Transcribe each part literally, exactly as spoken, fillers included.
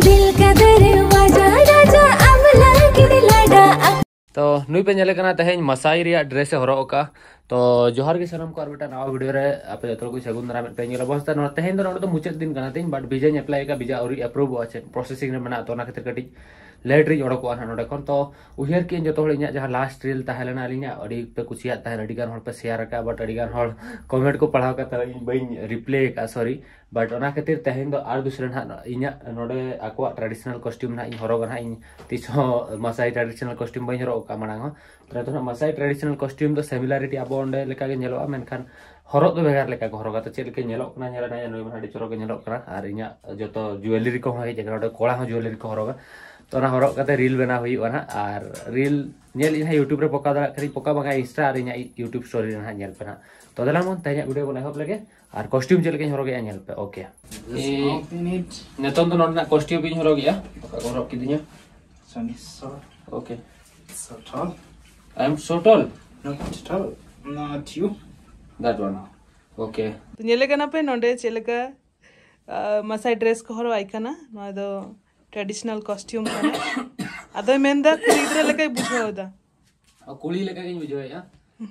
दिल का दरवाजा राजा अब लागे लड़ा। ᱛᱚ ᱱᱩᱭ ᱯᱮ ᱧᱮᱞᱮ ᱠᱟᱱᱟ ᱛᱮᱦᱮᱧ ᱢᱟᱥᱟᱭ ᱨᱮᱭᱟᱜ ᱰᱨᱮᱥ ᱮ ᱦᱚᱨᱚᱜ ᱟᱠᱟᱫᱼᱟ᱾ ᱛᱚ ᱡᱚᱦᱟᱨ ᱜᱮ ᱥᱟᱱᱟᱢ ᱠᱚ, ᱟᱨ ᱢᱤᱫᱴᱟᱝ ᱱᱟᱣᱟ ᱵᱷᱤᱰᱤᱭᱳ ᱨᱮ ᱟᱯᱮ ᱡᱚᱛᱚ ᱦᱚᱲ ᱠᱚ ᱥᱟᱹᱜᱩᱱ ᱫᱟᱨᱟᱢ ᱢᱮᱫ ᱯᱮ ᱧᱮᱞ ᱚᱵᱚᱥᱛᱟ᱾ ᱱᱚᱣᱟ ᱛᱮᱦᱮᱧ ᱫᱚ ᱱᱚᱰᱮ ᱫᱚ ᱢᱩᱪᱟᱹᱫ ᱫᱤᱱ ᱠᱟᱱᱟ ᱛᱤᱧ, but ᱵᱷᱤᱡᱟᱧ ᱮᱯᱞᱟᱭ ᱟᱠᱟᱫ, ᱵᱷᱤᱡᱟ ᱟᱹᱣᱨᱤ ᱟᱯᱨᱩᱵᱷᱚᱜᱼᱟ, ᱪᱮᱫ ᱯᱨᱚᱥᱮᱥᱤᱝ ᱨᱮ ᱢᱮᱱᱟᱜᱼᱟ, ᱛᱚ ᱚᱱᱟ ᱠᱷᱟᱹᱛᱤᱨ ᱠᱟᱹᱴᱤᱡ ᱞᱮᱴ ᱨᱤᱧ ᱚᱰᱚᱠᱚᱜᱼᱟ ᱱᱟᱦᱟᱜ ᱱᱚᱰᱮ ᱠᱷᱚᱱ᱾ ᱛᱚ ᱩᱭᱦᱟᱹᱨ ᱠᱮᱜᱼᱟᱹᱧ ᱡᱚᱛᱚ ᱦᱚᱲ ᱤᱧᱟᱹᱜ ᱡᱟᱦᱟᱸ ᱞᱟᱥᱴ ᱨᱤᱞ ᱛᱟᱦᱮᱸ ᱞᱮᱱᱟ ᱟᱹᱞᱤᱧᱟᱜ, ᱟᱹᱰᱤ ᱯᱮ ᱠᱩᱥᱤᱭᱟᱜ ᱛᱟᱦᱮᱸᱫ, ᱟᱹᱰᱤ ᱜᱟᱱ ᱦᱚᱲ ᱯᱮ ᱥᱮᱭᱟᱨ ᱟᱠᱟᱫᱼᱟ, but ᱟᱹᱰᱤ ᱜᱟᱱ ᱦᱚᱲ ᱠᱚᱢᱮᱱᱴ ᱠᱚ ᱯᱟᱲᱦᱟᱣ ᱠᱟᱛᱮ ᱤᱧ ᱵᱟᱹᱧ ᱨᱤᱯᱞᱟᱭ ᱟᱠᱟᱫᱼᱟ, ᱥᱚᱨᱤ᱾ But ᱚᱱᱟ ᱠᱷᱟᱹᱛᱤᱨ ᱛᱮᱦᱮᱧ ᱫᱚ ᱟᱨ ᱫᱩᱥᱨᱟ ᱱᱟᱦᱟᱜ ᱤᱧᱟᱹᱜ ᱱᱚᱰᱮ ᱟᱠᱚᱣᱟᱜ ᱴᱨᱟᱰᱤᱥᱚᱱᱟᱞ ᱠᱚᱥᱴᱤᱭᱩᱢ ᱱᱟᱦᱟᱜ ᱤᱧ ᱦᱚᱨᱚᱜᱟ ᱱᱟᱦᱟᱜ᱾ ᱤᱧ ᱛᱤᱥ ᱦᱚᱸ ᱢᱟᱥᱟᱭ ᱴᱨᱟᱰᱤᱥᱚᱱᱟᱞ ᱠᱚᱥᱴᱤᱭᱩᱢ ᱵᱟᱹᱧ ᱦᱚᱨᱚᱜ ᱟᱠᱟᱫᱼᱟ ᱢᱟᱲᱟᱝ ᱦᱚᱸ᱾ ᱛᱚ ᱱᱤᱛᱚᱜ ᱱᱟᱦᱟᱜ ᱢᱟᱥᱟᱭ ᱴᱨᱟᱰᱤᱥᱚᱱᱟᱞ ᱠᱚᱥᱴᱤᱭᱩᱢ ᱫᱚ ᱥᱤᱢᱤᱞᱟᱨᱤᱴᱤ ᱟᱵᱚ ᱚᱸᱰᱮ ᱞᱮᱠᱟᱜᱮ ᱧᱮᱞᱚᱜᱼᱟ, ᱢᱮᱱᱠᱷᱟᱱ ᱦᱚᱨᱚᱜ ᱫᱚ ᱵᱷᱮᱜᱟᱨ ᱞᱮᱠᱟ ᱠᱚ ᱦᱚᱨᱚᱜᱟ᱾ ᱛᱚ ᱪᱮᱫ ᱞᱮᱠᱟ ᱧᱮᱞᱚᱜ ᱠᱟᱱᱟ, ᱧᱮᱞ ᱱᱩᱭ ᱢᱟ ᱟᱹᱰᱤ ᱪᱚᱨᱚᱠ ᱜᱮ ᱧᱮᱞᱚᱜ ᱠᱟᱱᱟ, ᱟᱨ ᱤᱧᱟᱹᱜ ᱡᱚᱛᱚ ᱡᱩᱭᱮᱞᱟᱨᱤ ᱠᱚᱦᱚᱸ ᱦᱮᱡ ᱟᱠᱟᱱᱟ, ᱱᱚᱰᱮ ᱠᱚᱲᱟ ᱦᱚᱸ ᱡᱩᱭᱮᱞᱟᱨᱤ ᱠᱚ ᱦᱚᱨᱚᱜᱟ᱾ ᱛᱚ ᱚᱱᱟ ᱦᱚᱨᱚᱜ ᱠᱟᱛᱮ ᱨᱤᱞ ᱵᱮᱱᱟᱣ ᱦᱩᱭᱩᱜᱼᱟ ᱱᱟᱦᱟᱜ, ᱟᱨ ᱨᱤᱞ ᱧᱮᱞ ᱤᱧ ᱦᱟᱸᱜ YouTube ᱨᱮ ᱯᱚᱠᱟ ᱫᱟᱲᱮᱭᱟᱜ ᱠᱷᱟᱱᱤᱧ ᱯᱚᱠᱟ, ᱵᱟᱝᱟ Insta ᱟᱨ ᱤᱧᱟᱹᱜ YouTube story ᱨᱮ ᱱᱟᱦᱟᱜ ᱧᱮᱞ ᱯᱮ ᱱᱟᱦᱟᱜ᱾ ᱛᱚ ᱫᱮᱞᱟ ᱢᱚᱱ ᱛᱮᱦᱮᱧᱟᱜ ᱵᱷᱤᱰᱤᱭᱳ ᱵᱚᱱ ᱮᱦᱚᱵ ᱞᱮᱜᱮ, ᱟᱨ ᱠᱚᱥᱴᱤᱭᱩᱢ ᱪᱮᱫ ᱞᱮᱠᱟᱧ ᱦᱚᱨᱚᱜᱮᱜᱼᱟ ᱧᱮᱞ ᱯᱮ᱾ ᱳᱠᱮ, ᱱᱤᱛᱚᱝ ᱫᱚ ᱱᱚᱰᱮᱱᱟᱜ ᱠᱚᱥᱴᱤᱭᱩᱢ ᱤᱧ ᱦᱚᱨᱚᱜᱮᱜᱼᱟ, ᱚᱠᱟ ᱠᱚ ᱦᱚᱨᱚᱜ ᱠᱤᱫᱤᱧᱟ᱾ Sunny so, okay, so tall. I am so tall. Not tall. Not you. That one. Okay. ᱛᱚ ᱧᱮᱞᱮ ᱠᱟᱱᱟ ᱯᱮ ᱱᱚᱰᱮ ᱪᱮᱫ ᱞᱮᱠᱟ, ᱟ, ᱢᱟᱥᱟᱭ ᱰᱨᱮᱥ ᱠᱚ ᱦᱚᱨᱚᱜ ᱟᱭ ᱠᱟᱱᱟ᱾ ᱱᱚᱣᱟ ᱫᱚ ᱴᱨᱟᱰᱤᱥᱚᱱᱟᱞ ᱠᱚᱥᱴᱤᱭᱩᱢ ᱠᱟᱱᱟ᱾ ᱟᱫᱚᱭ ᱢᱮᱱᱫᱟ ᱠᱩᱲᱤ ᱜᱤᱫᱽᱨᱟᱹ ᱞᱮᱠᱟᱭ ᱵᱩᱡᱷᱟᱹᱣ ᱮᱫᱟ᱾ ᱟᱨ ᱠᱩᱲᱤ ᱞᱮᱠᱟ ᱜᱤᱧ ᱵᱩᱡᱷᱟᱹᱣᱮᱫᱼᱟ᱾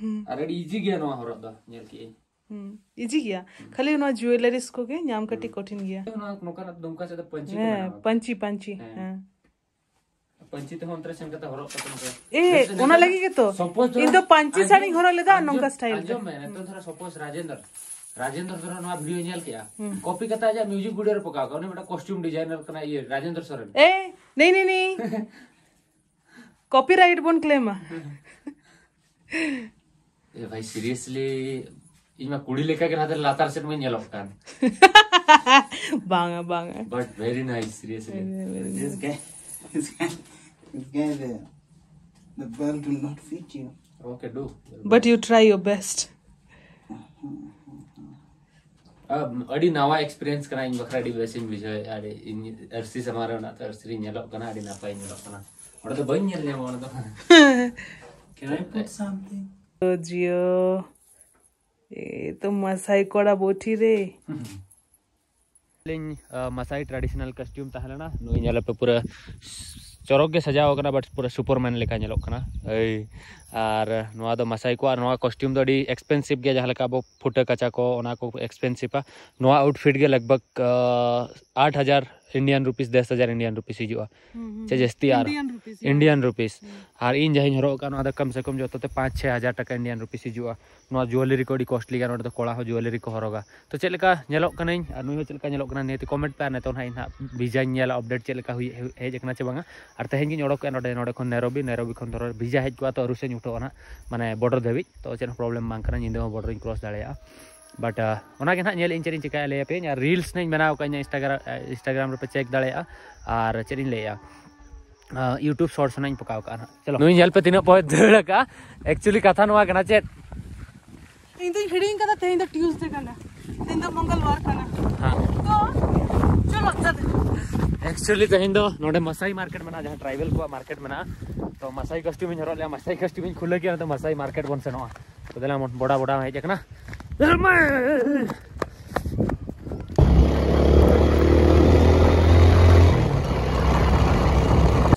ᱦᱩᱸ᱾ ᱟᱨ ᱟᱹᱰᱤ ᱤᱡᱤ ᱜᱮᱭᱟ ᱱᱚᱣᱟ ᱦᱚᱨᱚᱜ ᱫᱚ, ᱧᱮᱞ ᱠᱮᱜᱼᱟᱹᱧ᱾ ᱦᱩᱸ, ᱤᱡᱤ ᱜᱮᱭᱟ᱾ ᱠᱷᱟᱹᱞᱤ ᱱᱚᱣᱟ ᱡᱩᱭᱮᱞᱟᱨᱤᱥ ᱠᱚᱜᱮ ᱧᱟᱢ ᱠᱟᱹᱴᱤᱡ ᱠᱚᱴᱷᱤᱱ ᱜᱮᱭᱟ᱾ ᱱᱚᱣᱟ ᱱᱚᱝᱠᱟᱱᱟᱜ ᱫᱩᱢᱠᱟ ᱥᱮᱫ ᱫᱚ ᱯᱟᱹᱧᱪᱤ ᱠᱚ ᱦᱮᱸ, ᱵᱮᱱᱟᱣᱟ᱾ ᱯᱟᱹᱧᱪᱤ, ᱯᱟᱹᱧᱪᱤ, ᱦᱮᱸ᱾ ᱦᱮᱸ᱾ ᱯᱟᱹᱧᱪᱤ ᱛᱮᱦᱚᱸ ᱚᱱᱛᱮ ᱨᱮ ᱥᱮᱱ ᱠᱟᱛᱮ ᱦᱚᱨᱚᱜ ᱠᱟᱛᱮ ᱱᱚᱝᱠᱟ᱾ ᱮ, ᱱᱤᱛᱚᱜ ᱚᱱᱟ ᱞᱟᱹᱜᱤᱫ ᱜᱮᱛᱚ᱾ Suppose ᱤᱧ ᱫᱚ ᱯᱟᱹᱧᱪᱤ ᱟᱸᱡᱚᱢ, ᱥᱟᱹᱲᱤᱧ ᱦᱚᱨᱚᱜ ᱞᱮᱫᱟ, ᱟᱸᱡᱚᱢ, ᱱᱚᱝᱠᱟ style ᱨᱮ᱾ ᱟᱸᱡᱚᱢ ᱢᱮ, ᱱᱤᱛᱚᱜ ᱫᱷᱚᱨᱚ suppose ᱨᱟᱡᱮᱱᱫᱨ, ᱨᱟᱡᱮᱱᱫᱨ ᱫᱷᱚᱨᱚ ᱱᱚᱣᱟ ᱵᱷᱤᱰᱤᱭᱳ ᱧᱮᱞ ᱠᱮᱜᱼᱟ, ᱦᱩᱸ᱾ ᱠᱚᱯᱤ ᱠᱟᱛᱮ ᱟᱡᱟᱜ ᱢᱤᱭᱩᱡᱤᱠ ᱵᱷᱤᱰᱤᱭᱳ ᱨᱮ ᱯᱚᱠᱟᱣ ᱠᱟᱜᱼᱟ᱾ ᱩᱱᱤ ᱢᱤᱫᱴᱟᱝ ᱠᱚᱥᱴᱤᱭᱩᱢ ᱰᱤᱡᱟᱭᱱᱟᱨ ᱠᱟᱱᱟᱭ, ᱤᱭᱟᱹ, ᱨᱟᱡᱮᱱᱫᱨ ᱥᱚᱨᱮᱱ᱾ ᱮ, ᱱᱤ, ᱱᱤ, ᱱᱤ᱾ ᱠᱚᱯᱤᱨᱟᱭᱤᱴ ᱵᱚᱱ ᱠᱞᱮᱢᱟ᱾ ᱮ ᱵᱷᱟᱭ, seriously, ᱤᱧ ᱢᱟ ᱠᱩᱲᱤ ᱞᱮᱠᱟ ᱜᱮ ᱱᱟᱛᱮ ᱞᱟᱛᱟᱨ ᱥᱮᱫ ᱢᱟᱧ ᱧᱮᱞᱚᱜ ᱠᱟᱱ᱾ ᱵᱟᱝᱟ, ᱵᱟᱝᱟ᱾ But very nice, seriously. Very, very nice. This guy, this guy, this guy, the, the belt will not fit you. Okay, do. But you try your best. ᱟᱹᱰᱤ ᱱᱟᱣᱟ experience ᱠᱟᱱᱟ, ᱤᱧ ᱵᱟᱠᱷᱨᱟ ᱟᱹᱰᱤ ᱵᱮᱥᱤᱧ ᱵᱩᱡᱷᱟᱹᱣᱮᱫᱼᱟ᱾ ᱟᱹᱰᱤ, ᱤᱧ ᱟᱹᱨᱥᱤ ᱥᱟᱢᱟᱝ ᱨᱮ ᱚᱱᱟᱛᱮ ᱟᱹᱨᱥᱤ ᱨᱤᱧ ᱧᱮᱞᱚᱜ ᱠᱟᱱᱟ, ᱟᱹᱰᱤ ᱱᱟᱯᱟᱭ ᱧᱮᱞᱚᱜ ᱠᱟᱱᱟ᱾ ᱚᱸᱰᱮ ᱫᱚ ᱵᱟᱹᱧ ᱧᱮᱞ ᱧᱟᱢᱟ, ᱚᱸᱰᱮ ᱫᱚ᱾ Can I put something? Jio, ᱮ ᱛᱚ ᱢᱟᱥᱟᱭ ᱠᱚᱲᱟ ᱵᱚᱴᱷᱤ ᱨᱮ᱾ ᱟᱹᱞᱤᱧ ᱢᱟᱥᱟᱭ ᱴᱨᱟᱰᱤᱥᱚᱱᱟᱞ ᱠᱚᱥᱴᱤᱭᱩᱢ ᱛᱟᱦᱮᱸ ᱞᱮᱱᱟ᱾ ᱱᱩᱭ ᱧᱮᱞᱮᱯᱮ ᱯᱩᱨᱟᱹ ᱪᱚᱨᱚᱠ ᱜᱮ ᱥᱟᱡᱟᱣ ᱟᱠᱟᱱᱟ, ᱵᱟᱴ ᱯᱩᱨᱟᱹ ᱥᱩᱯᱟᱨᱢᱮᱱ ᱞᱮᱠᱟ ᱧᱮᱞᱚᱜ ᱠᱟᱱᱟ᱾ ᱮᱭ, ᱟᱨ ᱱᱚᱣᱟ ᱫᱚ ᱢᱟᱥᱟᱭ ᱠᱚᱣᱟᱜ ᱱᱚᱣᱟ ᱠᱚᱥᱴᱤᱭᱩᱢ ᱫᱚ ᱟᱹᱰᱤ ᱮᱠᱥᱯᱮᱱᱥᱤᱵᱷ ᱜᱮᱭᱟ, ᱡᱟᱦᱟᱸ ᱞᱮᱠᱟ ᱟᱵᱚ ᱯᱷᱩᱴᱟᱹ ᱠᱟᱪᱟ ᱠᱚ, ᱚᱱᱟ ᱠᱚ ᱮᱠᱥᱯᱮᱱᱥᱤᱵᱷᱟ᱾ ᱱᱚᱣᱟ ᱟᱣᱩᱴᱯᱷᱤᱴ ᱜᱮ ᱞᱟᱜᱽ ᱵᱷᱟᱜᱽ ᱟᱴ ᱦᱟᱡᱟᱨ ᱤᱱᱰᱤᱭᱟᱱ ᱨᱩᱯᱤᱥ, ᱫᱚᱥ ᱦᱟᱡᱟᱨ ᱤᱱᱰᱤᱭᱟᱱ ᱨᱩᱯᱤᱥ ᱦᱤᱡᱩᱜᱼᱟ᱾ ᱦᱩᱸ, ᱦᱩᱸ, ᱥᱮ ᱦᱩᱸ᱾ ᱡᱟᱹᱥᱛᱤ ᱟᱨ ᱤᱱᱰᱤᱭᱟᱱ ᱨᱩᱯᱤᱥ, ᱦᱩᱸ᱾ ᱟᱨ ᱤᱧ ᱡᱟᱦᱟᱸᱧ ᱦᱚᱨᱚᱜ ᱟᱠᱟᱫ, ᱱᱚᱣᱟ ᱫᱚ ᱠᱚᱢ ᱥᱮ ᱠᱚᱢ ᱡᱚᱛᱚ ᱛᱮ ᱯᱟᱸᱪ ᱪᱷᱚᱭ ᱦᱟᱡᱟᱨ ᱴᱟᱠᱟ ᱤᱱᱰᱤᱭᱟᱱ ᱨᱩᱯᱤᱥ ᱦᱤᱡᱩᱜᱼᱟ᱾ ᱱᱚᱣᱟ ᱡᱩᱭᱮᱞᱟᱨᱤ ᱠᱚ ᱟᱹᱰᱤ ᱠᱚᱥᱴᱞᱤ ᱜᱮᱭᱟ, ᱱᱚᱰᱮ ᱫᱚ ᱠᱚᱲᱟ ᱦᱚᱸ ᱡᱩᱭᱮᱞᱟᱨᱤ ᱠᱚ ᱦᱚᱨᱚᱜᱟ᱾ ᱛᱚ ᱪᱮᱫ ᱞᱮᱠᱟ ᱧᱮᱞᱚᱜ ᱠᱟᱹᱱᱟᱹᱧ ᱟᱨ ᱱᱩᱭ ᱦᱚᱸ ᱪᱮᱫ ᱞᱮᱠᱟ ᱧᱮᱞᱚᱜ ᱠᱟᱱᱟ, ᱱᱤᱭᱟᱹᱛᱮ ᱠᱚᱢᱮᱱᱴ ᱯᱮ᱾ ᱟᱨ ᱱᱤᱛᱚᱜ ᱱᱟᱦᱟᱜ ᱤᱧ ᱱᱟᱦᱟᱜ ᱵᱷᱤᱡᱟᱧ ᱧᱮᱞᱟ ᱟᱯᱰᱮᱴ ᱪᱮᱫ ᱞᱮᱠᱟ ᱦᱩᱭ ᱦᱮᱡ ᱟᱠᱟᱱᱟ ᱪᱮ ᱵᱟᱝᱟ᱾ ᱟᱨ ᱛᱮᱦᱮᱧ ᱜᱤᱧ ᱚᱰᱚᱠ ᱠᱮᱫᱼᱟ ᱱᱚᱰᱮ, ᱱᱚᱰᱮ ᱠᱷᱚᱱ ᱱᱮᱨᱳᱵᱤ, ᱱᱮᱨᱳᱵᱤ ᱠᱷᱚᱱ ᱫᱷᱚᱨᱚ ᱵᱷᱤᱡᱟ ᱦᱮᱡ ᱠᱚᱜᱼᱟ, ᱛᱚ ᱟᱹᱨᱩ ᱥᱮᱫ ᱤᱧ ᱩᱴᱷᱟᱹᱣᱟ ᱱᱟᱦᱟᱜ, ᱢᱟᱱᱮ ᱵᱚᱰᱚᱨ ᱫᱷᱟᱹᱵᱤᱡ᱾ ᱛᱚ ᱪᱮᱫ ᱦᱚᱸ ᱯᱨᱚᱵᱞᱮᱢ ᱵᱟᱝ ᱠᱟᱱᱟ, ᱧᱤᱫᱟᱹ ᱦᱚᱸ ᱵᱚᱰᱚᱨ ᱤᱧ ᱠᱨᱚᱥ ᱫᱟᱲᱮᱭᱟᱜᱼᱟ᱾ ᱵᱟᱴ ᱚᱱᱟᱜᱮ ᱱᱟᱦᱟᱜ ᱧᱮᱞ ᱤᱧ ᱪᱮᱫ ᱤᱧ ᱪᱤᱠᱟᱹᱭᱟ, ᱞᱟᱹᱭ ᱟᱯᱮᱭᱟᱹᱧ᱾ ᱟᱨ ᱨᱤᱞᱥ ᱱᱟᱦᱟᱜ ᱤᱧ ᱵᱮᱱᱟᱣ ᱟᱠᱟᱫ ᱤᱧᱟᱹᱜ ᱤᱱᱥᱴᱟᱜᱨᱟᱢ, ᱤᱱᱥᱴᱟᱜᱨᱟᱢ ᱨᱮᱯᱮ ᱪᱮᱠ ᱫᱟᱲᱮᱭᱟᱜᱼᱟ᱾ ᱟᱨ ᱪᱮᱫ ᱤᱧ ᱞᱟᱹᱭᱟ, ᱤᱭᱩᱴᱩᱵᱽ ᱥᱚᱨᱴᱥ ᱱᱟᱦᱟᱜ ᱤᱧ ᱯᱚᱠᱟᱣ ᱠᱟᱜᱼᱟ ᱱᱟᱦᱟᱜ᱾ ᱪᱚᱞᱚ, ᱱᱩᱭ ᱧᱮᱞ ᱯᱮ ᱛᱤᱱᱟᱹᱜ ᱯᱚᱭ ᱫᱟᱹᱲ ᱟᱠᱟᱜᱼᱟ᱾ ᱮᱠᱪᱩᱭᱮᱞᱤ ᱠᱟᱛᱷᱟ ᱱᱚᱣᱟ ᱠᱟᱱᱟ ᱪᱮᱫ? ᱤᱧ ᱫᱚᱧ ᱦᱤᱲᱤᱧ ᱠᱟᱫᱟ, ᱛᱮᱦᱮᱧ ᱫᱚ ᱴᱤᱭᱩᱥᱰᱮ ᱠᱟᱱᱟ, ᱛᱮᱦᱮᱧ ᱫᱚ ᱢᱚᱝᱜᱚᱞᱵᱟᱨ ᱠᱟᱱᱟ᱾ ᱦᱮᱸ᱾ ᱛᱚ ᱪᱚᱞᱚ ᱪᱟᱞᱟᱜ᱾ ᱮᱠᱪᱩᱭᱮᱞᱤ ᱛᱮᱦᱮᱧ ᱫᱚ ᱱᱚᱰᱮ ᱢᱟᱥᱟᱭ ᱢᱟᱨᱠᱮᱴ ᱢᱮᱱᱟᱜᱼᱟ, ᱡᱟᱦᱟᱸ ᱴᱨᱟᱭᱵᱮᱞ ᱠᱚᱣᱟᱜ ᱢᱟᱨᱠᱮᱴ ᱢᱮᱱᱟᱜᱼᱟ᱾ ᱛᱚ ᱢᱟᱥᱟᱭ ᱠᱚᱥᱴᱤᱭᱩᱢ ᱤᱧ ᱦᱚᱨᱚᱜ ᱞᱮᱜᱼᱟ, ᱢᱟᱥᱟᱭ ᱠᱚᱥᱴᱤᱭᱩᱢ ᱤᱧ ᱠᱷᱩᱞᱟᱹᱣ ᱠᱮᱜᱼᱟ, ᱱᱤᱛᱚᱜ ᱢᱟᱥᱟᱭ ᱢᱟᱨᱠᱮᱴ ᱵᱚᱱ ᱥᱮᱱᱚᱜᱼᱟ᱾ ᱛᱚ ᱫᱮᱞᱟ ᱵᱚᱱ, ᱵᱚᱰᱟ ᱵᱚᱰᱟ ᱦᱮᱡ ᱟᱠᱟᱱᱟ᱾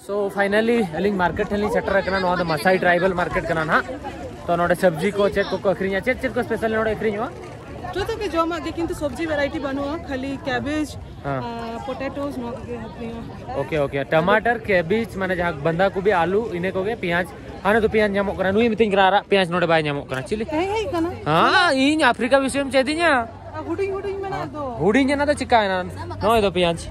ᱥᱳ ᱯᱷᱟᱭᱱᱟᱞᱤ ᱟᱹᱞᱤᱧ ᱢᱟᱨᱠᱮᱴ ᱴᱷᱮᱱ ᱞᱤᱧ ᱥᱮᱴᱮᱨ ᱟᱠᱟᱱᱟ᱾ ᱱᱚᱣᱟ ᱫᱚ ᱢᱟᱥᱟᱭ ᱴᱨᱟᱭᱵᱟᱞ ᱢᱟᱨᱠᱮᱴ ᱠᱟᱱᱟ ᱱᱟᱦᱟᱜ᱾ ᱛᱚ ᱱᱚᱰᱮ ᱥᱚᱵᱽᱡᱤ ᱠᱚ ᱪᱮᱫ ᱠᱚᱠᱚ ᱟᱹᱠᱷᱨᱤᱧᱟ, ᱪᱮᱫ ᱪᱮᱫ ᱠᱚ ᱥᱯᱮᱥᱟᱞ ᱱᱚᱰᱮ ᱟᱹᱠᱷᱨᱤᱧᱚᱜᱼᱟ? ᱡᱚᱛᱚ ᱜᱮ ᱡᱚᱢᱟᱜ ᱜᱮ, ᱠᱤᱱᱛᱩ ᱥᱚᱵᱽᱡᱤ ᱵᱷᱮᱨᱟᱭᱴᱤ ᱵᱟᱹᱱᱩᱜᱼᱟ, ᱠᱷᱟᱹᱞᱤ ᱠᱮᱵᱮᱡᱽ, ᱦᱮᱸ᱾ ᱟᱨ ᱯᱚᱴᱮᱴᱳᱥ, ᱱᱚᱣᱟ ᱠᱚᱜᱮ ᱟᱹᱠᱷᱨᱤᱧᱚᱜᱼᱟ᱾ ᱳᱠᱮ, ᱳᱠᱮ, ᱴᱟᱢᱟᱴᱟᱨ, ᱠᱮᱵᱮᱡᱽ, ᱢᱟᱱᱮ ᱡᱟᱦᱟᱸ ᱵᱟᱸᱫᱷᱟ ᱠᱚᱵᱤ, ᱟᱹᱞᱩ, ᱤᱱᱟᱹ ᱠᱚᱜᱮ, ᱯᱮᱸᱭᱟᱡᱽ᱾ ᱦᱟᱱᱮ ᱫᱚ ᱯᱮᱸᱭᱟᱡᱽ ᱧᱟᱢᱚᱜ ᱠᱟᱱᱟ, ᱱᱩᱭ ᱢᱤᱛᱟᱹᱧ ᱠᱟᱱᱟ ᱟᱨᱟᱜ ᱯᱮᱸᱭᱟᱡᱽ ᱱᱚᱰᱮ ᱵᱟᱭ ᱧᱟᱢᱚᱜ ᱠᱟᱱᱟ᱾ ᱪᱤᱞᱤ? ᱦᱮᱸ, ᱦᱮᱡ ᱠᱟᱱᱟ᱾ ᱦᱮᱸ, ᱤᱧ ᱟᱯᱷᱨᱤᱠᱟ ᱵᱤᱥᱚᱭᱮᱢ ᱪᱮᱫᱤᱧᱟ? ᱟᱨ ᱦᱩᱰᱤᱧ ᱦᱩᱰᱤᱧ ᱢᱮᱱᱟᱜ ᱫᱚ᱾ ᱦᱩᱰᱤᱧ ᱚᱱᱟ ᱫᱚ ᱪᱤᱠᱟᱭᱮᱱᱟ? ᱱᱚᱜᱼᱚᱭ ᱫᱚ ᱯᱮᱸᱭᱟᱡᱽ᱾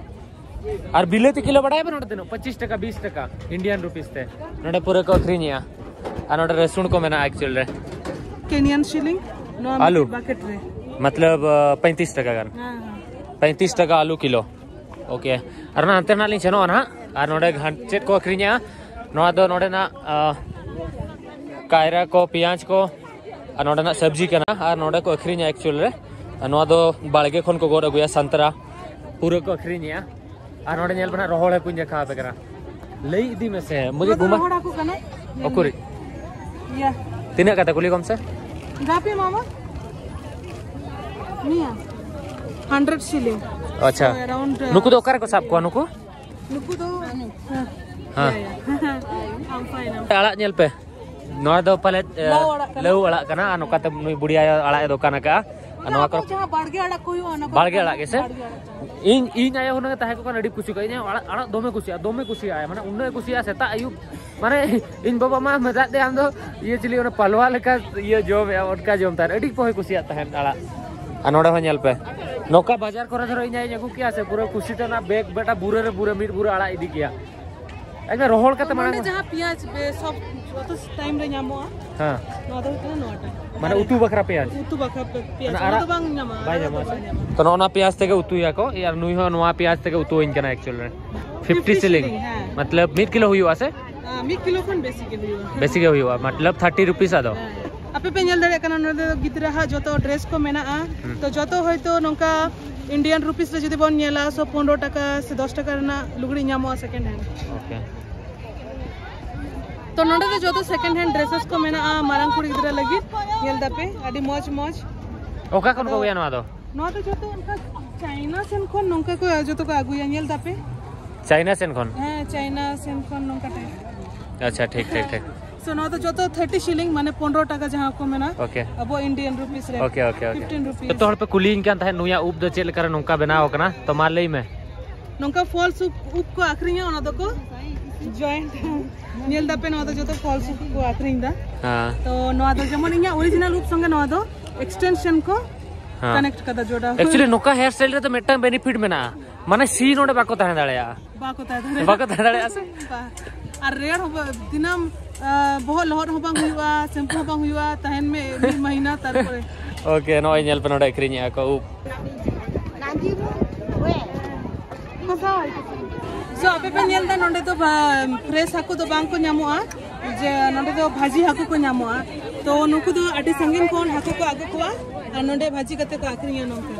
ᱟᱨ ᱵᱤᱞᱟᱹᱛᱤ ᱠᱤᱞᱳ ᱵᱟᱲᱟᱭᱟ ᱯᱮ ᱱᱚᱰᱮ ᱛᱤᱱᱟᱹᱜ? ᱯᱚᱸᱪᱤᱥ ᱴᱟᱠᱟ, ᱵᱤᱥ ᱴᱟᱠᱟ, ᱤᱱᱰᱤᱭᱟᱱ ᱨᱩᱯᱤᱥ ᱛᱮ᱾ ᱱᱚᱰᱮ ᱯᱩᱨᱟᱹ ᱠᱚ ᱟᱹᱠᱷᱨᱤᱧᱮᱜᱼᱟ᱾ ᱟᱨ ᱱᱚᱰᱮ ᱨᱟᱹᱥᱩᱱ ᱠᱚ ᱢᱮᱱᱟᱜᱼᱟ ᱮᱠᱪᱩᱭᱮᱞ ᱨᱮ᱾ ᱠᱮᱱᱤᱭᱟᱱ ᱥᱤᱞᱤᱝ, ᱱᱚᱣᱟ ᱟᱞᱩ? ᱢᱤᱫᱴᱤᱡ ᱵᱟᱠᱮᱴ ᱨᱮ᱾ ᱢᱚᱛᱞᱚᱵ, ᱟᱸ, ᱯᱚᱸᱭᱛᱨᱤᱥ ᱴᱟᱠᱟ ᱜᱟᱱ᱾ ᱦᱮᱸ, ᱦᱮᱸ᱾ ᱯᱚᱸᱭᱛᱨᱤᱥ ᱴᱟᱠᱟ ᱟᱞᱩ ᱠᱤᱞᱳ᱾ ᱳᱠᱮ᱾ ᱟᱨ ᱚᱱᱟ ᱦᱟᱱᱛᱮ ᱱᱟᱜ ᱞᱤᱧ ᱥᱮᱱᱚᱜᱼᱟ ᱱᱟᱦᱟᱜ᱾ ᱟᱨ ᱱᱚᱰᱮ ᱜᱷᱟᱱ-, ᱪᱮᱫ ᱠᱚ ᱟᱹᱠᱷᱨᱤᱧᱮᱜᱼᱟ? ᱱᱚᱣᱟ ᱫᱚ ᱱᱚᱰᱮᱱᱟᱜ, ᱟᱸ, ᱠᱟᱭᱨᱟ ᱠᱚ, ᱯᱮᱸᱭᱟᱡᱽ ᱠᱚ, ᱟᱨ ᱱᱚᱰᱮᱱᱟᱜ ᱥᱚᱵᱽᱡᱤ ᱠᱟᱱᱟ᱾ ᱟᱨ ᱱᱚᱰᱮ ᱠᱚ ᱟᱹᱠᱷᱨᱤᱧᱟ ᱮᱠᱪᱩᱭᱮᱞ ᱨᱮ᱾ ᱟᱨ ᱱᱚᱣᱟ ᱫᱚ ᱵᱟᱲᱜᱮ ᱠᱷᱚᱱ ᱠᱚ ᱜᱚᱫ ᱟᱹᱜᱩᱭᱟ, ᱥᱟᱱᱛᱨᱟ᱾ ᱯᱩᱨᱟᱹ ᱠᱚ ᱟᱹᱠᱷᱨᱤᱧᱮᱜᱼᱟ᱾ ᱟᱨ ᱱᱚᱰᱮ ᱧᱮᱞ ᱯᱮ ᱱᱟᱦᱟᱜ, ᱨᱚᱦᱚᱲ ᱦᱟᱹᱠᱩᱧ ᱫᱮᱠᱷᱟᱣ ᱟᱯᱮ ᱠᱟᱱᱟ᱾ ᱞᱟᱹᱭ ᱤᱫᱤ ᱢᱮᱥᱮ, ᱢᱩᱡᱷᱮ ᱱᱚᱣᱟ ᱫᱚ ᱜᱷᱩᱢᱟ-, ᱨᱚᱦᱚᱲ ᱦᱟᱹᱠᱩ ᱠᱟᱱᱟ᱾ ᱧᱮᱞ ᱚᱠᱩᱨᱤ? ᱢᱮ᱾ ᱤᱭᱟ᱾ ᱛᱤᱱᱟᱹᱜ ᱠᱟᱛᱮ ᱠᱩᱞᱤ ᱠᱚᱢ ᱥᱮ? ᱜᱟᱯᱮ ᱢᱟᱢᱟ? ᱱᱤᱭᱟ᱾ Hundred ceiling. ᱟᱪᱪᱷᱟ᱾ So, around, ᱱᱩᱠᱩ ᱫᱚ ᱚᱠᱟ ᱨᱮᱠᱚ ᱥᱟᱵ ᱠᱚᱣᱟ ᱱᱩᱠᱩ? ᱱᱩᱠᱩ ᱫᱚ, ᱦᱮᱸ᱾ ᱦᱮᱸ᱾ Yeah, yeah. I'm fine, I'm fine. ᱟᱲᱟᱜ ᱧᱮᱞ ᱯᱮ, ᱱᱚᱣᱟ ᱫᱚ ᱯᱟᱞᱮ, ᱮ, ᱞᱟᱹᱣ ᱟᱲᱟᱜ ᱠᱟᱱᱟ᱾ ᱞᱟᱹᱣ ᱟᱲᱟᱜ ᱠᱟᱱᱟ, ᱟᱨ ᱱᱚᱝᱠᱟᱛᱮ ᱱᱩᱭ ᱵᱩᱲᱦᱤ ᱟᱭᱳ ᱟᱲᱟᱜ ᱮ ᱫᱚᱠᱟᱱ ᱟᱠᱟᱫᱼᱟ᱾ ᱟᱨ ᱱᱚᱣᱟ ᱠᱚ ᱡᱟᱦᱟᱸ ᱵᱟᱲᱜᱮ ᱟᱲᱟᱜ ᱠᱚ ᱦᱩᱭᱩᱜᱼᱟ, ᱚᱱᱟ ᱠᱚ ᱵᱟᱲᱜᱮ ᱟᱲᱟᱜ ᱜᱮᱥᱮ? ᱵᱟᱲᱜᱮ ᱟᱲᱟᱜ ᱠᱚ᱾ ᱤᱧ, ᱤᱧ ᱟᱭᱳ ᱦᱩᱱᱟᱹᱝ ᱮ ᱛᱟᱦᱮᱸ ᱠᱚᱜ ᱠᱷᱟᱱ ᱟᱹᱰᱤ ᱠᱩᱥᱤ ᱠᱚᱜᱼᱟ᱾ ᱤᱧ ᱟᱲᱟᱜ, ᱟᱲᱟᱜ ᱫᱚᱢᱮ ᱠᱩᱥᱤᱭᱟᱜᱼᱟ, ᱫᱚᱢᱮ ᱠᱩᱥᱤᱭᱟᱜᱼᱟ, ᱢᱟᱱᱮ ᱩᱱᱟᱹᱜ ᱮ ᱠᱩᱥᱤᱭᱟᱜᱼᱟ᱾ ᱥᱮᱛᱟᱜ ᱟᱹᱭᱩᱵ, ᱢᱟᱱᱮ ᱤᱧ ᱵᱟᱵᱟ ᱢᱟ ᱢᱮᱛᱟᱜ ᱛᱮ, "ᱟᱢ ᱫᱚ ᱤᱭᱟᱹ ᱪᱤᱞᱤ, ᱚᱱᱟ ᱯᱟᱞᱣᱟ ᱞᱮᱠᱟ ᱤᱭᱟᱹ ᱡᱚᱢᱮᱜᱼᱟ", ᱚᱱᱠᱟ ᱡᱚᱢ ᱛᱟᱦᱮᱸᱫ, ᱟᱹᱰᱤ ᱯᱚᱦᱮ ᱠᱩᱥᱤᱭᱟᱜ ᱛᱟᱦᱮᱸᱫ ᱟᱲᱟᱜ᱾ ᱟᱨ ᱱᱚᱰᱮ ᱦᱚᱸ ᱧᱮᱞ ᱯᱮ, ᱱᱚᱝᱠᱟ ᱵᱟᱡᱟᱨ ᱠᱚᱨᱮ ᱫᱷᱚᱨᱚ ᱤᱧ ᱟᱭᱳᱧ ᱟᱹᱜᱩ ᱠᱮᱭᱟ ᱥᱮ, ᱯᱩᱨᱟᱹ ᱠᱩᱥᱤ ᱛᱮ ᱚᱱᱟ ᱵᱮᱜᱽ ᱵᱮᱴᱟ ᱵᱩᱨᱟᱹ ᱨᱮ ᱵᱩᱨᱟᱹ ᱢᱤᱫ ᱵᱩᱨᱟᱹ ᱟᱲᱟᱜ ᱤᱫᱤ ᱠᱮᱭᱟ᱾ ᱮᱠᱫᱚᱢ ᱨᱚᱦᱚᱲ ᱠᱟᱛᱮ ᱢᱟᱲᱟᱝ ᱱᱚᱰᱮ ᱡᱟᱦᱟᱸ ᱯᱮᱸᱭᱟᱡᱽ ᱵᱮ-, ᱥᱚᱵ ᱡᱚᱛᱚ ᱴᱟᱭᱤᱢ ᱨᱮ ᱧᱟᱢᱚᱜᱼᱟ᱾ ᱦᱮᱸ᱾ ᱱᱚᱣᱟ ᱫᱚ ᱦᱩᱭᱩᱜ ᱠᱟᱱᱟ ᱱᱚᱣᱟᱴᱟᱜ᱾ ᱢᱟᱱᱮ ᱟᱨ ᱩᱛᱩ ᱵᱟᱠᱷᱨᱟ ᱯᱮᱸᱭᱟᱡᱽ? ᱩᱛᱩ ᱵᱟᱠᱷᱨᱟ ᱯᱮ-, ᱯᱮᱸᱭᱟᱡᱽ᱾ ᱚᱱᱟ ᱚᱱᱟ ᱫᱚ ᱟᱨᱟᱜ ᱵᱟᱝ ᱧᱟᱢᱚᱜᱼᱟ, ᱵᱟᱭ ᱚᱱᱟ ᱫᱚ ᱧᱟᱢᱚᱜᱼᱟ ᱵᱟᱭ ᱥᱮ? ᱧᱟᱢᱚᱜᱼᱟ᱾ ᱛᱚ, ᱱᱚᱜᱼᱚ ᱱᱚᱣᱟ ᱯᱮᱸᱭᱟᱡᱽ ᱛᱮᱜᱮ ᱩᱛᱩᱭᱟᱠᱚ, ᱟᱨ ᱱᱩᱭ ᱦᱚᱸ ᱱᱚᱣᱟ ᱯᱮᱸᱭᱟᱡᱽ ᱛᱮᱜᱮ ᱩᱛᱩ ᱟᱹᱧ ᱠᱟᱱᱟ actually ᱨᱮ᱾ Fifty ceiling. ᱦᱮᱸ᱾ ᱢᱚᱛᱞᱚᱵ ᱢᱤᱫ ᱠᱤᱞᱳ ᱦᱩᱭᱩᱜᱼᱟ ᱥᱮ? ᱦᱮᱸ, ᱢᱤᱫ ᱠᱤᱞᱳ ᱠᱷᱚᱱ ᱵᱮᱥᱤ ᱜᱮ ᱦᱩᱭᱩᱜᱼᱟ᱾ ᱵᱮᱥᱤ ᱜᱮ ᱦᱩᱭᱩᱜᱼᱟ, ᱢᱚᱛᱞᱚᱵ ᱛᱷᱟᱨᱴᱤ ᱨᱩᱯᱤᱥ ᱟᱫᱚ᱾ ᱦᱮᱸ᱾ ᱟᱯᱮ ᱯᱮ ᱧᱮᱞ ᱫᱟᱲᱮᱭᱟᱜ ᱠᱟᱱᱟ, ᱱᱚᱰᱮ ᱫᱚ ᱜᱤᱫᱽᱨᱟᱹ ᱦᱟᱜ ᱡᱚᱛᱚ ᱰᱨᱮᱥ ᱠᱚ ᱢᱮᱱᱟᱜᱼᱟ᱾ ᱦᱩᱸ᱾ ᱛᱚ, ᱡᱚᱛᱚ ᱦᱚᱭᱛᱳ ᱱᱚᱝᱠᱟ ᱤᱱᱰᱤᱭᱟᱱ ᱨᱩᱯᱤᱥ ᱨᱮ ᱡᱩᱫᱤ ᱵᱚᱱ ᱧᱮᱞᱟ, ᱥᱚ ᱯᱚᱱᱨᱚ ᱴᱟᱠᱟ ᱥᱮ ᱫᱚᱥ ᱴᱟᱠᱟ ᱨᱮᱱᱟᱜ ᱞᱩᱜᱽᱲᱤ ᱧᱟᱢᱚᱜᱼᱟ second hand᱾ ᱳᱠᱮ᱾ ᱛᱚ, ᱱᱚᱰᱮ ᱫᱚ ᱡᱚᱛᱚ second hand dresses ᱠᱚ ᱢᱮᱱᱟᱜᱼᱟ, ᱢᱟᱨᱟᱝ ᱠᱩᱲᱤ ᱜᱤᱫᱽᱨᱟᱹ ᱞᱟᱹᱜᱤᱫ᱾ ᱧᱮᱞ ᱫᱟᱯᱮ, ᱟᱹᱰᱤ ᱢᱚᱡᱽ ᱢᱚᱡᱽ᱾ ᱚᱠᱟ ᱠᱷᱚᱱ ᱠᱚ ᱟᱫᱚ ᱟᱹᱜᱩᱭᱟ ᱱᱚᱣᱟ ᱫᱚ? ᱱᱚᱣᱟ ᱫᱚ ᱡᱚᱛᱚ ᱚᱱᱠᱟ ᱪᱟᱭᱱᱟ ᱥᱮᱱ ᱠᱷᱚᱱ ᱱᱚᱝᱠᱟ ᱠᱚ ᱡᱚᱛᱚ ᱠᱚ ᱟᱹᱜᱩᱭᱟ, ᱧᱮᱞ ᱫᱟᱯᱮ? ᱪᱟᱭᱱᱟ ᱥᱮᱱ ᱠᱷᱚᱱ? ᱦᱮᱸ, ᱪᱟᱭᱱᱟ ᱥᱮᱱ ᱠᱷᱚᱱ ᱱᱚᱝᱠᱟ type᱾ ᱟᱪᱪᱷᱟ, ᱴᱷᱤᱠ, ᱴᱷᱤᱠ, ᱴᱷᱤᱠ᱾ So, ᱱᱚᱣᱟ ᱫᱚ ᱡᱚᱛᱚ ᱛᱷᱟᱨᱴᱤ ᱥᱤᱞᱤᱝ, ᱢᱟᱱᱮ ᱯᱚᱱᱨᱚ ᱴᱟᱠᱟ ᱡᱟᱦᱟᱸ ᱠᱚ ᱢᱮᱱᱟ, ᱳᱠᱮ᱾ ᱟᱵᱚ ᱤᱱᱰᱤᱭᱟᱱ ᱨᱩᱯᱤᱥ ᱨᱮ᱾ Okay, okay, okay. Fifteen rupees. ᱡᱚᱛᱚ ᱦᱚᱲ ᱯᱮ ᱠᱩᱞᱤᱭᱤᱧ ᱠᱟᱱ ᱛᱟᱦᱮᱸᱫ, ᱱᱩᱭᱟᱜ ᱩᱵ ᱫᱚ ᱪᱮᱫ ᱞᱮᱠᱟᱨᱮ ᱱᱚᱝᱠᱟ ᱵᱮᱱᱟᱣ ᱟᱠᱟᱱᱟ? ᱛᱚ, ᱢᱟ ᱞᱟᱹᱭ ᱢᱮ᱾ ᱱᱚᱝᱠᱟ ᱯᱷᱚᱞᱥ ᱩᱵ, ᱩᱵ ᱠᱚ ᱟᱹᱠᱷᱨᱤᱧᱟ, ᱚᱱᱟ ᱫᱚᱠᱚ ᱡᱚᱭᱮᱱᱴ᱾ ᱧᱮᱞ ᱫᱟᱯᱮ, ᱱᱚᱣᱟ ᱫᱚ ᱡᱚᱛᱚ ᱯᱷᱚᱞᱥ ᱩᱵ ᱠᱚ ᱟᱹᱠᱷᱨᱤᱧ ᱫᱟ᱾ ᱦᱮᱸ᱾ ᱛᱚ, ᱱᱚᱣᱟ ᱫᱚ ᱡᱮᱢᱚᱱ ᱤᱧᱟᱹᱜ ᱚᱨᱤᱡᱤᱱᱟᱞ ᱩᱵ ᱥᱚᱸᱜᱮ ᱱᱚᱣᱟ ᱫᱚ ᱮᱠᱥᱴᱮᱱᱥᱚᱱ ᱠᱚ ᱦᱮᱸ᱾ ᱠᱟᱱᱮᱠᱴ ᱠᱟᱫᱟ, ᱡᱚᱲᱟᱣ᱾ Actually, ᱱᱚᱝᱠᱟ ᱦᱮᱭᱟᱨ ᱥᱴᱟᱭᱤᱞ ᱨᱮᱫᱚ ᱢᱤᱫᱴᱟᱝ ᱵᱮᱱᱤᱯᱷᱤᱴ ᱢᱮᱱᱟᱜᱼᱟ, ᱢᱟᱱᱮ ᱥᱤ ᱱᱚᱰᱮ ᱵᱟᱠᱚ ᱛᱟᱦᱮᱸ ᱫᱟᱲᱮᱭᱟᱜᱼᱟ᱾ ᱵᱟᱠᱚ ᱛᱟᱦᱮᱸ ᱫᱟᱲᱮᱭᱟᱜᱼᱟ᱾ ᱵᱟᱠᱚ ᱛᱟᱦᱮᱸ ᱫᱟᱲᱮᱭᱟᱜᱼᱟ ᱥᱮ? ᱵᱟ᱾ ᱟᱨ ᱨᱮᱭᱟᱲ ᱦᱚᱸ ᱵᱟ-, ᱫᱤᱱᱟᱹᱢ, ᱟ, ᱵᱚᱦᱚᱜ ᱞᱚᱦᱚᱫ ᱦᱚᱸ ᱵᱟᱝ ᱦᱩᱭᱩᱜᱼᱟ, ᱥᱮᱢᱯᱩ ᱦᱚᱸ ᱵᱟᱝ ᱦᱩᱭᱩᱜᱼᱟ, ᱛᱟᱦᱮᱱ ᱢᱮ ᱢᱤᱫ ᱢᱟᱹᱦᱤᱱᱟ, ᱛᱟᱨᱯᱚᱨᱮ᱾ ᱳᱠᱮ, ᱱᱚᱜᱼᱚᱭ ᱧᱮᱞ ᱯᱮ, ᱱᱚᱰᱮ ᱟᱹᱠᱷᱨᱤᱧᱮᱜᱼᱟ ᱠᱚ ᱩᱵ᱾ So, ᱟᱯᱮ ᱯᱮ ᱧᱮᱞ ᱮᱫᱟ, ᱱᱚᱰᱮ ᱫᱚ ᱵᱟ-, ᱯᱷᱨᱮᱥ ᱦᱟᱹᱠᱩ ᱫᱚ ᱵᱟᱝ ᱠᱚ ᱧᱟᱢᱚᱜᱼᱟ, ᱡᱮ ᱱᱚᱰᱮ ᱫᱚ ᱵᱷᱟᱹᱡᱤ ᱦᱟᱹᱠᱩ ᱠᱚ ᱧᱟᱢᱚᱜᱼᱟ᱾ ᱛᱚ, ᱱᱩᱠᱩ ᱫᱚ ᱟᱹᱰᱤ ᱥᱟᱺᱜᱤᱧ ᱠᱷᱚᱱ ᱦᱟᱹᱠᱩ ᱠᱚ ᱟᱹᱜᱩ ᱠᱚᱣᱟ ᱟᱨ ᱱᱚᱰᱮ ᱵᱷᱟᱹᱡᱤ ᱠᱟᱛᱮ ᱠᱚ ᱟᱹᱠᱷᱨᱤᱧᱟ ᱱᱚᱝᱠᱟ᱾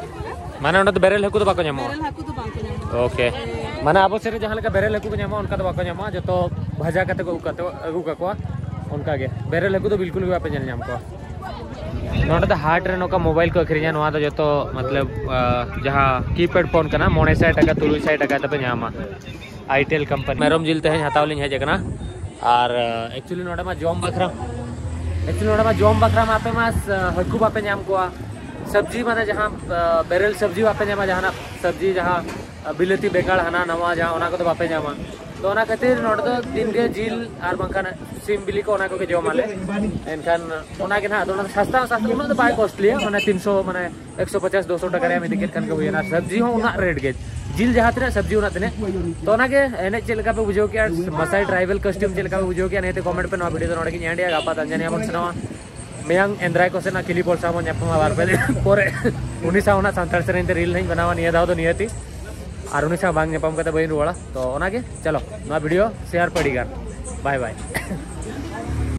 ᱢᱟᱱᱮ ᱚᱸᱰᱮ ᱫᱚ ᱵᱮᱨᱮᱞ ᱦᱟᱹᱠᱩ ᱫᱚ ᱵᱟᱠᱚ ᱧᱟᱢᱚᱜᱼᱟ? ᱵᱮᱨᱮᱞ ᱦᱟᱹᱠᱩ ᱫᱚ ᱵᱟᱝ ᱠᱚ ᱧᱟᱢᱚᱜᱼᱟ᱾ ᱳᱠᱮ᱾ ᱢᱟᱱᱮ ᱟᱵᱚ ᱥᱮᱫ ᱨᱮ ᱡᱟᱦᱟᱸ ᱞᱮᱠᱟ ᱵᱮᱨᱮᱞ ᱦᱟᱹᱠᱩ ᱠᱚ ᱧᱟᱢᱚᱜᱼᱟ, ᱚᱱᱠᱟ ᱫᱚ ᱵᱟᱠᱚ ᱧᱟᱢᱚᱜᱼᱟ, ᱡᱚᱛᱚ ᱵᱷᱟᱡᱟ ᱠᱟᱛᱮ ᱠᱚ ᱟᱹᱜᱩ ᱠᱟᱛᱮ, ᱟᱹᱜᱩ ᱠᱟᱠᱚᱣᱟ, ᱚᱱᱠᱟ ᱜᱮ᱾ ᱵᱮᱨᱮᱞ ᱦᱟᱹᱠᱩ ᱫᱚ ᱵᱤᱞᱠᱩᱞ ᱜᱮ ᱵᱟᱯᱮ ᱧᱮᱞ ᱧᱟᱢ ᱠᱚᱣᱟ᱾ ᱱᱚᱰᱮ ᱫᱚ ᱦᱟᱴ ᱨᱮ ᱱᱚᱝᱠᱟ ᱢᱳᱵᱟᱭᱤᱞ ᱠᱚ ᱟᱹᱠᱷᱨᱤᱧᱟ᱾ ᱱᱚᱣᱟ ᱫᱚ ᱡᱚᱛᱚ ᱢᱚᱛᱞᱚᱵ ᱡᱟᱦᱟᱸ ᱠᱤᱯᱮᱰ ᱯᱷᱳᱱ ᱠᱟᱱᱟ, ᱢᱚᱬᱮ ᱥᱟᱭ ᱴᱟᱠᱟ ᱛᱩᱨᱩᱭ ᱥᱟᱭ ᱴᱟᱠᱟ ᱛᱮᱯᱮ ᱧᱟᱢᱟ᱾ Itel company. ᱢᱮᱨᱚᱢ ᱡᱤᱞ ᱛᱮᱦᱮᱧ ᱦᱟᱛᱟᱣ ᱞᱤᱧ ᱦᱮᱡ ᱟᱠᱟᱱᱟ᱾ ᱟᱨ ᱮᱠᱪᱩᱭᱮᱞᱤ ᱱᱚᱰᱮ ᱢᱟ ᱡᱚᱢ ᱵᱟᱠᱷᱨᱟ, ᱮᱠᱪᱩᱭᱮᱞᱤ ᱱᱚᱰᱮ ᱢᱟ ᱡᱚᱢ ᱵᱟᱠᱷᱨᱟ ᱢᱟ ᱟᱯᱮ ᱢᱟ ᱦᱟᱹᱠᱩ ᱵᱟᱯᱮ ᱧᱟᱢ ᱠᱚᱣᱟ, ᱥᱚᱵᱽᱡᱤ ᱢᱟᱱᱮ ᱡᱟᱦᱟᱸ ᱵᱮᱨᱮᱞ ᱥᱚᱵᱽᱡᱤ ᱵᱟᱯᱮ ᱧᱟᱢᱟ, ᱡᱟᱦᱟᱱᱟᱜ ᱥᱚᱵᱽᱡᱤ ᱡᱟᱦᱟᱸ ᱵᱤᱞᱟᱹᱛᱤ ᱵᱮᱸᱜᱟᱲ ᱦᱟᱱᱟ ᱱᱟᱣᱟ ᱡᱟᱦᱟᱸ, ᱚᱱᱟ ᱠᱚᱫᱚ ᱵᱟᱯᱮ ᱧᱟᱢᱟ᱾ ᱛᱚ ᱚᱱᱟ ᱠᱷᱟᱹᱛᱤᱨ ᱱᱚᱰᱮ ᱫᱚ ᱫᱤᱱᱜᱮ ᱡᱤᱞ ᱟᱨ ᱵᱟᱝᱠᱷᱟᱱ ᱥᱤᱢ ᱵᱤᱞᱤ ᱠᱚ, ᱚᱱᱟ ᱠᱚᱜᱮ ᱡᱚᱢᱟᱞᱮ᱾ ᱮᱱᱠᱷᱟᱱ ᱚᱱᱟᱜᱮ ᱱᱟᱦᱟᱜ ᱟᱫᱚ ᱚᱱᱟ ᱫᱚ ᱥᱟᱥᱛᱟ ᱦᱚᱸ ᱥᱟᱥᱛᱟ, ᱩᱱᱟᱹᱜ ᱫᱚ ᱵᱟᱭ ᱠᱚᱥᱴᱞᱤᱭᱟ, ᱢᱟᱱᱮ ᱛᱤᱱᱥᱚ, ᱢᱟᱱᱮ ᱮᱠᱥᱚ ᱯᱚᱪᱟᱥ ᱫᱩᱥᱚ ᱴᱟᱠᱟ ᱨᱮᱭᱟᱜ ᱢᱤᱫ ᱠᱮᱫ ᱠᱷᱟᱱ ᱜᱮ ᱦᱩᱭᱮᱱᱟ᱾ ᱟᱨ ᱥᱚᱵᱽᱡᱤ ᱦᱚᱸ ᱚᱱᱟ ᱨᱮᱴ ᱜᱮ, ᱡᱤᱞ ᱡᱟᱦᱟᱸ ᱛᱤᱱᱟᱹᱜ ᱥᱚᱵᱽᱡᱤ ᱚᱱᱟ ᱛᱤᱱᱟᱹᱜ᱾ ᱛᱚ ᱚᱱᱟᱜᱮ ᱮᱱᱮᱡ ᱪᱮᱫ ᱞᱮᱠᱟ ᱯᱮ ᱵᱩᱡᱷᱟᱹᱣ ᱠᱮᱜᱼᱟ, ᱢᱟᱥᱟᱭ ᱴᱨᱟᱭᱵᱮᱞ ᱠᱚᱥᱴᱤᱭᱩᱢ ᱪᱮᱫ ᱞᱮᱠᱟ ᱯᱮ ᱵᱩᱡᱷᱟᱹᱣ ᱠᱮᱜᱼᱟ, ᱱᱤᱭᱟᱹᱛᱮ ᱠᱚᱢᱮᱱᱴ ᱯᱮ᱾ ᱱᱚᱣᱟ ᱵᱷᱤᱰᱤᱭᱳ ᱫᱚ ᱱᱚᱰᱮ ᱜᱤᱧ ᱮᱱᱰ ᱮᱜᱼᱟ᱾ ᱜᱟᱯᱟ ᱛᱟᱱᱡᱟᱱᱤᱭᱟ ᱵᱚᱱ ᱥᱮᱱᱚᱜᱼᱟ᱾ ᱢᱮᱭᱟᱝ ᱮᱱᱫᱨᱟᱭ ᱠᱚ ᱥᱮᱱᱟᱜ ᱠᱤᱞᱤ ᱯᱚᱞ ᱥᱟᱶ ᱵᱚᱱ ᱧᱟᱯᱟᱢᱟ ᱵᱟᱨ ᱯᱮ ᱫᱤᱱ ᱯᱚᱨᱮ᱾ ᱩᱱᱤ ᱥᱟᱶ ᱚᱱᱟ ᱥᱟᱱᱛᱟᱲ ᱥᱮᱨᱮᱧ ᱛᱮ ᱨᱤᱞ ᱦᱚᱸᱧ ᱵᱮᱱᱟᱣᱟ ᱱᱤᱭᱟᱹ ᱫᱷᱟᱣ ᱫᱚ ᱱᱤᱭᱟᱹᱛᱤ᱾ ᱟᱨ ᱩᱱᱤ ᱥᱟᱶ ᱵᱟᱝ ᱧᱟᱯᱟᱢ ᱠᱟᱛᱮ ᱵᱟᱹᱧ ᱨᱩᱣᱟᱹᱲᱟ᱾ ᱛᱚ ᱚᱱᱟᱜᱮ, ᱪᱚᱞᱚ ᱱᱚᱣᱟ ᱵᱷᱤᱰᱤᱭᱳ ᱥᱮᱭᱟᱨ ᱯᱮ ᱟᱹᱰᱤ ᱜᱟᱱ᱾ ᱵᱟᱭ ᱵᱟᱭ᱾